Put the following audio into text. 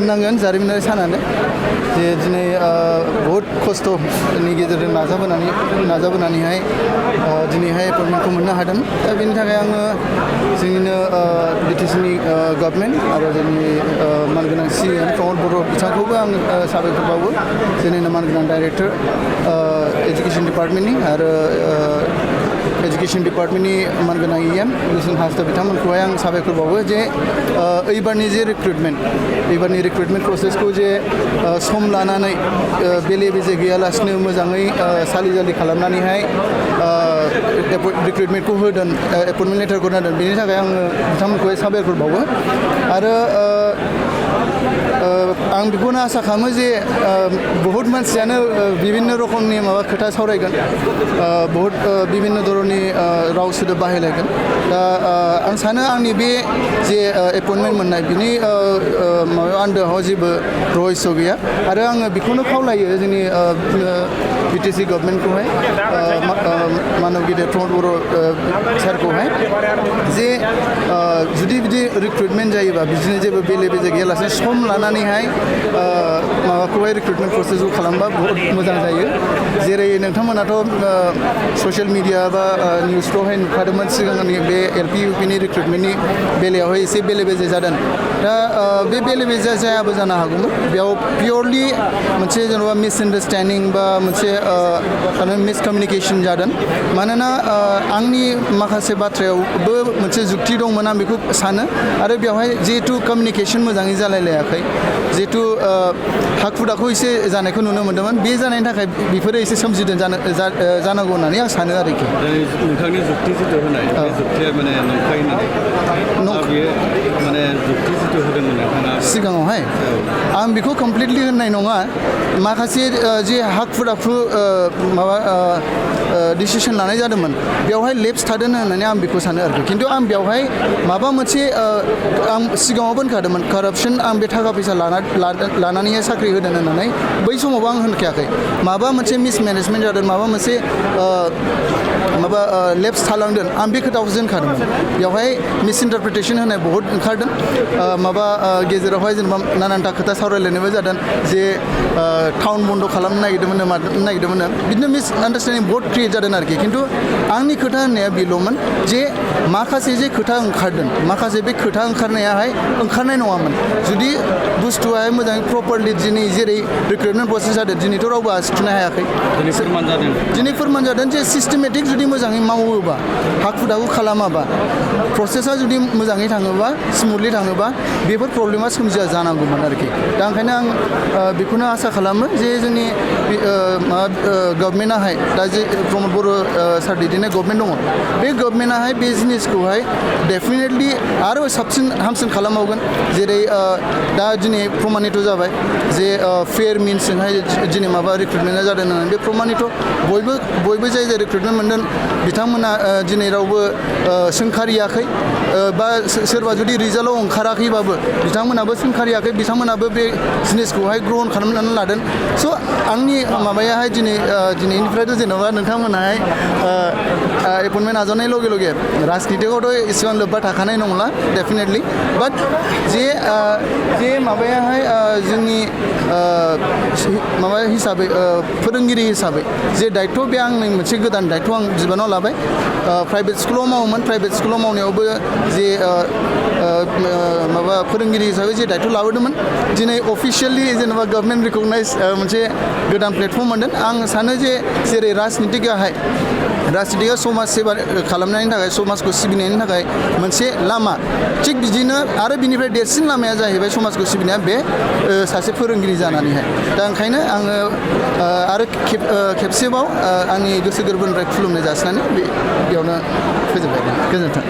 होननांगोन जारिमिनारि सानानो जे दिनै बहुद खस्थ'नि गेजेरजों नाजाबोनानैहाय दिनैहाय एपइन्टमेन्टखौ मोननो हादों दा बेनि थाखाय आङो जोंनिनो बिटिसिनि गभर्नमेन्ट आरो जोंनि मानगोनां CM प्रमद बर' बिथांखौबो आं साबायखर बावो जोंनिनो मानगोनां डाइरेक्टर एजुकेशन डिपार्टमेन्टनि आरो एजुकेशन डिपार्टमेन्टनि मानगोनां EM लुसिन हासदा बिथांमोनखौहाय आं साबायखर बावो जे एबारनि जे रिक्रुटमेन्ट प्रसेसखौ जे सम लानानै बेले बेजे गैयालासिनो मोजाङै सालिजालि खालामनानैहाय रिक्रुटमेन्टखौ होदों एपइन्टमेन्ट लेटारखौ होदों बेनि थाखाय आङो बिथांमोनखौहाय साबायखर बावो आरो आं बेखौनो आसा खालामो जे बहुत मानसियानो बिभिन्न रोखोमनि माबा खोथा सावरायगोन बहुत बिभिन्न धरननि राव सोदोब बाहायलायगोन दा आं सानो आंनि बे जे एपइन्टमेन्ट मोननाय बिनि माबायाव आन्दोआव जेबो रहस्य गैया आरो आङो बेखौनो खावलायो जोंनि BTC गभर्नमेन्टखौहाय मानब गिदिर प्रमद बर' सारखौहाय जे जुदि बिदि रिक्रुटमेन्ट जायोबा बिदिनो जेबो बेले बेजे गैयालासे सम लानानैहाय माबाखौहाय रिक्रुटमेन्ट प्रसेसखौ खालामबा बहुत मोजां जायो जेरै नोंथांमोनाथ' ससियेल मिडिया बा निउसफ्रावहाय नुखादोंमोन सिगांनि बे LP UPनि रिक्रुटमेन्टनि बेलायावहाय एसे बेले बेजे जादों दा बे बेले बेजे जायाबो जानो हागौमोन बेयाव पियरलि मोनसे जेनेबा मिसआन्डारस्टेन्डिं बा मोनसे मिसकमिउनिकेसन जादों मानोना आंनि माखासे बाथ्रायावबो मोनसे जुक्ति दंमोन आं बेखौ सानो आरो बेवहाय जिहेतु कमिउनिकेसन मोजाङै जालायलायाखै जिहेतु हाखु दाखु एसे जानायखौ नुनो मोन्दोंमोन बे जानायनि थाखाय बेफोरो एसे सोमजिदों जानांगौ होननानै आं सानो आरोखि नोंथांनि जुक्ति जिथु होनाय बे जुक्तिया माने नंखाय होननानै माने जुक्ति जिथु होदोंमोन नोंथाङा सिगाङावहाय आं बेखौ कमप्लिटलि होननाय नङा माखासे जे हाखु दाखु माबा डिसिसन लानाय जादोंमोन बेवहाय लेप्स थादों होननानै आं बेखौ सानो आरोखि खिन्थु आं बेवहाय माबा मोनसे आं सिगाङावबो होनखादोंमोन कारापसन आं बे थाखा फैसा लानानैहाय साख्रि होदों होननानै बै समावबो आं होनखायाखै माबा मोनसे मिसमेनेजमेन्ट जादों माबा मोनसे माबा लेप्स थालांदों आं बे खोथाखौसो होनखादोंमोन बेवहाय मिसइन्टारप्रिटेसन होनाय बहुद ओंखारदों माबा गेजेरावहाय जेनेबा नानानथा खोथा सावरायलायनायबो जादों जे टाउन बन्द खालामनो नागिरदोंमोन बिदिनो मिसआन्डारस्टेन्डिं बहुद क्रिएट जादों आरोखि खिन्थु आंनि खोथा होननाया बेल'मोन जे माखासे जे खोथा ओंखारदों माखासे बे खोथा ओंखारनायाहाय ओंखारनाय नङामोन जुदि बुस्थुआहाय मोजाङै प्रपारलि दिनै जेरै रिक्रुटमेन्ट प्रसेस जादों दिनैथ' रावबो आसि थुनो हायाखै दिनै फोरमान जादों जे सिस्टेमेटिक जुदि मोजाङै मावोबा हाखु दाखु खालामाबा प्रसेसा जुदि मोजाङै थाङोबा स्मुथलि थाङोबा बेफोर प्रब्लेमा सोमजिया जानांगौमोन आरोखि दा ओंखायनो आं बेखौनो आसा खालामो जे जोंनि गभर्नमेन्टआहाय दा जे प्रमद बर' सार दैदेननाय गभर्नमेन्ट दङ बे गभर्नमेन्टआहाय बे जिनिसखौहाय डेफिनेटलि आरो साबसिन हामसिन खालामबावगोन जेरै दा दिनै प्रमानित जाबाय जे फेयार मिन्सजोंहाय दिनै माबा रिक्रुटमेन्टआ जादों होननानै बे प्रमानित बयबो जाय रिक्रुटमेन्ट मोनदों बिथांमोना दिनै रावबो सोंखारियाखै बा सोरबा जुदि रिजाल्टआव ओंखाराखैबाबो बिथांमोनाबो सोंखारियाखै बिथांमोनाबो बे जिनिसखौहाय ग्रहन खालामनानै लादों स' आंनि माबायाहाय दिनैनिफ्रायथ' जेनेबा नोंथांमोनाहाय एपइन्टमेन्ट आजावनाय लगे लगे राजनितिकआवथ' इसेबां लोब्बा थाखानाय नंला डेफिनेटलि बाट जे माबायाहाय जोंनि माबा हिसाबै फोरोंगिरि हिसाबै जे दायथ' बे आंनि मोनसे गोदान दायथ' आं बिबानाव लाबाय प्राइभेट स्कुलाव मावोमोन प्राइभेट स्कुलाव मावनायावबो जे माबा फोरोंगिरि हिसाबै जे दायथ' लाबोदोंमोन दिनै अफिसियेलि जेनेबा गभर्नमेन्ट रिकगनाइज मोनसे गोदान प्लेटफर्म मोनदों आं सानो जे जेरै राजनितिका समाज सेवा खालामनायनि थाखाय समाजखौ सिबिनायनि थाखाय मोनसे लामा थिग बिदिनो आरो बिनिफ्राय देरसिन लामाया जाहैबाय समाजखौ सिबिनाया बे सासे फोरोंगिरि जानानैहाय दा ओंखायनो आङो आरो खेबसेबाव आंनि गोसो गोरबोनिफ्राय खुलुमनाय जासिनानै बेयावनो फोजोबबाय गोजोन्थों